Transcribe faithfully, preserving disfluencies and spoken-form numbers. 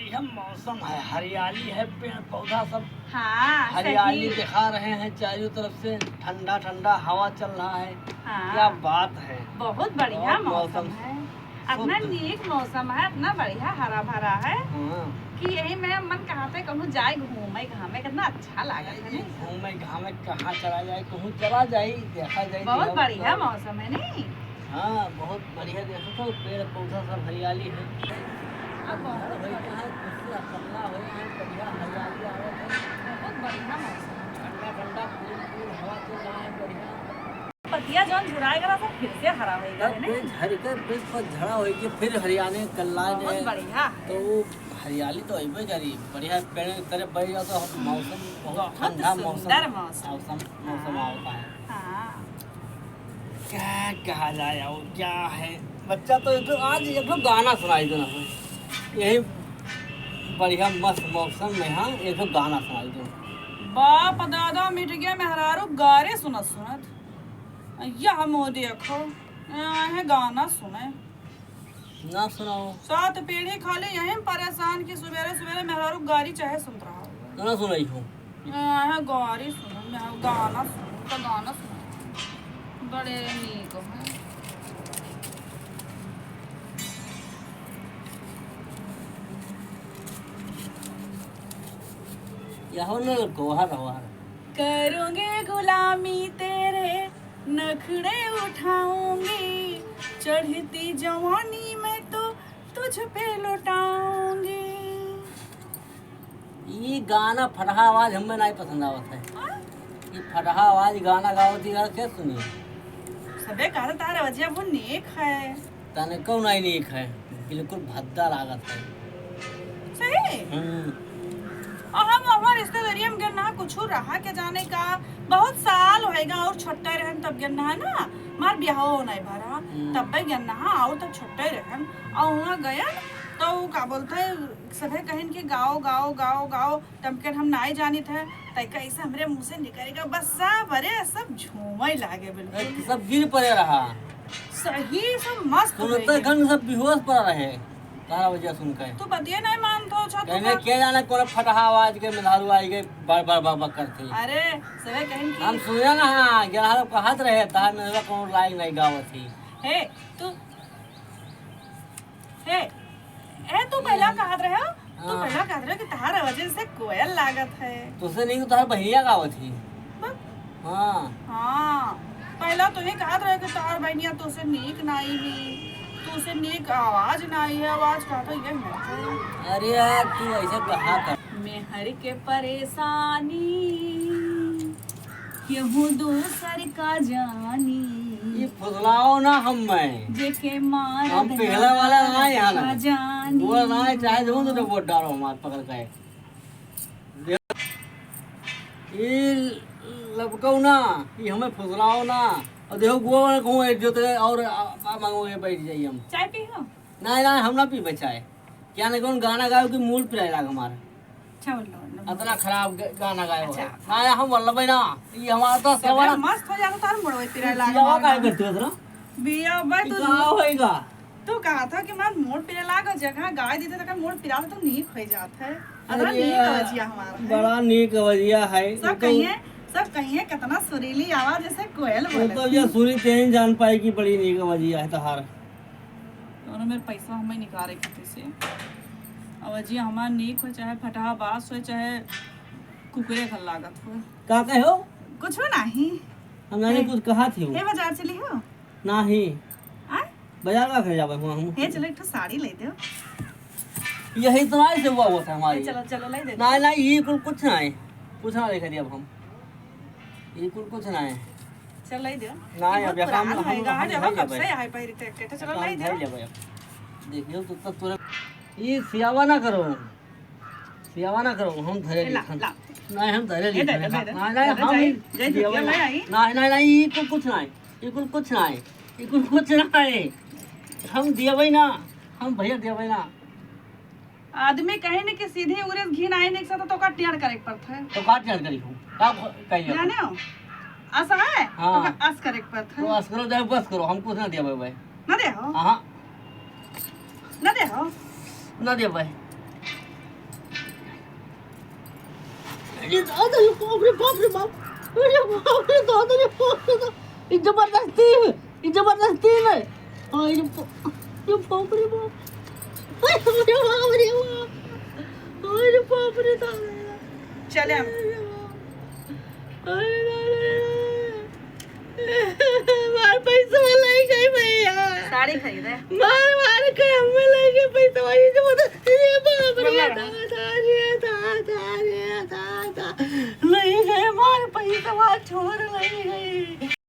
यह मौसम है, हरियाली है, पेड़ पौधा सब हाँ, हरियाली सही। दिखा रहे हैं चारों तरफ से, ठंडा ठंडा हवा चल रहा है। हाँ। क्या बात है। बहुत बढ़िया बहुत मौसम मौसम है, अतना शुद्ध। नीक मौसम है, अतना बढ़िया हरा भरा है हाँ। कि यही में मन कहत है कहूँ जाए घूमे घामे, कितना अच्छा लागत है यही नहीं? घूमे घामे कहाँ चला जाए, कहूँ चला जाए, देखा जाए बहुत कि बढ़िया और मौसम है नहीं? हाँ, बहुत बढ़िया। देखो तो पेड़ पौधा सब हरियाली है। अब बहुत घर बढ़िया। बैठा है, कुर्सी रखला हो है, बढ़िया हरियाली आवत है। बहुत बढ़िया मौसम है। ठंडा ठंडा कूल कूल हवा चल रहा है, बढ़िया। पतिया जौन झुराए गला सब फिर से हरा होई गए तब है फिर नहीं? झड़ के फिर पतझड़ा होई कि फिर हरियाली कल्ला बहुत ने बढ़िया। तो वो हरियाली तो अइबे करी, बढ़िया पेड़ के तरे बैठ जाओ तो मौसम बहुत बहुत ठंडा मौसम, सुंदर मौसम। मौसम, मौसम हाँ। आवता है। हाँ। क्या कहा जाए और क्या है, बच्चा तो एक ठो आज एक ठो गाना सुनाई देना है, यही बढ़िया मस्त मौसम में हाँ एक ठो गाना सुनाई दो। बाप दादा मिट गया मेहरारू गारे सुनत सुनत, यह मुँह देखो, आहे गाना सुने। ना सुनाओ। सात पीढ़ी खाली यही में परेशान कि सुबेरे सुबेरे मेहरारू गारी चाहे सुनत रहा। ना सुनाई हो। हाँ, गारी सुनो, मैं गाना सुनो, तो गाना सुनो। बड़े नीक हैं। यहो न लड़को, वहाँ रहो, वहाँ रहो। करूँगी गुलामी तेरे, नखड़े उठाऊँगी, चढ़ती जवानी में तो तुझ पे लौटाऊँगी। ई गाना फटहा आवाज हमें नाहीं पसंद आवत है। हाँ? ई फटहा आवाज गाना गावत ही के सुनी? सबे कहत तार आवाजिया बहुत नीक है। तनिको नाहीं नीक है, बिल्कुल भद्दा लागत है। सही? हम्म। और हम हमार रिश्तेदारी में गेन रहा, कुछ रहा के जाने का, बहुत साल होएगा और छोटा रहन तब गेन रहा ना, हमार ब्याहो नाहीं भरा, हम्म। तब गेन रहा और तब छोटा रहन, और वहाँ गयन तो वो का बोलते हैं, सभे कहिन कि गाओ, गाओ, गाओ, गाओ, तब के हम नाई जानित है, तैका ऐसे हमरे मुँह से निकलेगा, बस सब, अरे, सब झूमे लागे बिल्कुल। ए, सब गिर पड़े रहा। सही, सब मस्त हो सुनते गए। घन सब बेहोश पड़ा रहे, तारा वजह सुन के। तू बतिये नाई मानत हो, अच्छा, तू कहने का के जाने कौन फटहा आवाज के मेहरारू आई गए, बड़, बड़, बड़, बड़ करती। अरे, सभे कहिन कि हम सुने ना, हाँ, ग्यारह लोग कहत रहे, तार मेहरारू कौन लाइन नहीं गावत थी। हे, तू हे, ए, तू पहला कहत रहे हो, तू हाँ। पहला कहत रहे हो कि तहार वजह से कोयल लागत है। तुझसे नहीं, तहार बहिनिया गावत ही। बस। हाँ। हाँ, पहला तो ये कहत रहे कि तहार बहिनिया तुझसे नीक नाई ही, तुझसे नीक आवाज नाई है, आवाज कहत हो ये नहीं है। अरे यार, तू ऐसे कहा कर। मेहर के परेशानी केहू दूसर का जानी। ई फुसलाओ ना हमें। जेके मार हम देना पिघले वाला ना है ना। का जानी। बोल ना है, चाहे जो तो वोट डालो हमार पकड़ के। ई लपकाओ ना, ई हमें फुसलाओ ना। और देखो, गोवा वाला कहूँ एक जोते और आ, आ, मांगो, ये बैठ जाइए हम। चाय पी हो? नहीं, नहीं, हम ना पीबे चाय। क्या नहीं, कौन गाना गाओ कि मूड पिराए लाग हमारा। अच्छा, बोल लो, बोल लो। इतना खराब ग-, गाना गाए हो। अच्छा। ना, हम बोल भाई ना, ये हमारा तो सबर सेवा मस्त हो जाता, तार मुड़वे पिराए लाग सियावा हमारा। काहे करते हो इतना? बिया भाई, ये तू कहाँ होएगा? तू कहा था कि हमार मूड पिराए लाग, जगह गाय देते तो मूड पिरा तो नीक हो जात है। अरे अरे, नीक आवाजिया हमारा है। बड़ा नीक आवाजिया है। सब ये तो कहिए, सब कहिए, कितना सुरीली आवाज, जैसे कोयल ये बोले। तो ये सुरी तेन जान पाई कि बड़ी नीक आवाजिया है तहार। तो उन्होंने मेरे पैसा हमें निकाले खातिर से। अब जी हमार नीक हो, चाहे फटहा बास हो, चाहे कुकुरे घर लागत हो। का कहे हो? कुछ हो नाही। हम नहीं ए, कुछ कहा थी हो। ए, बाजार चली हो? नाही। आ? बाजार का करे जावे हुआ हम? ए, चलो एक ठो साड़ी ले दो। यही तो आई से हुआ होता हमारी। ए, चलो, चलो, ले दे। नहीं, नहीं, ये कुल कुछ नहीं। कुछ ना लेकर दिया अब हम। ये कुल कुछ नहीं। चल, लाई दे। ना, ये अब बहुत यहाँ हम, पुरान हम, होएगा, हम आज धर कब लेबै। से यहाँ पे रहते हैं, कहते, चलो, हम लाई दे। धर लेबै अब। देखियो, तो, तो तोरा, ये सियावा ना करो। सियावा ना करो, हम धरे ए, ला, लिखन। ला। नहीं, हम धरे ए, दे, लिखन। दे, दे, दे। नहीं, नहीं, दे, दे, हम जाई, जाई, सियावा दुनिया ना। में आई। नहीं, नहीं, नहीं, ये कुल कुछ नहीं। ये कुल कुछ नहीं। ये कुल कुछ नहीं। हम दियबै ना। हम भैया दियबै ना। आदमी कहे न कि सीधी उंगली से घी नाई निकसा, तो का टेढ़ करे के पड़त है। तो का टेढ़ करी हूँ? का भ-, कही हूँ? जाने हो? अस है? हाँ। तो का अस करे के पड़त है। तो अस करो, चाहे बस करो, हम कुछ ना दिया भाई। ना दे हो? हाँ। ना दे हो? ना दे भाई। अरे दादा, ये बाप रे, बाप रे, बाप। अरे बाप रे, दादा, ये बाप रे, दादा। ये जबरदस्ती है, ये जबरदस्ती है। अरे बा-, ये बाप रे, बाप। अरे बाप रे, बाप। अरे बाप रे, दादा। चले हम। अरे दादा रे। मार पैसा लइ गइ भइया। साड़ी खरीदे। मार, मार के हमें लइ गइ पैसा, ये जो बता, ये बाप रे, मम्मा। दादा रे, दादा रे, दादा। लइ गइ मार पैसा, छोड़।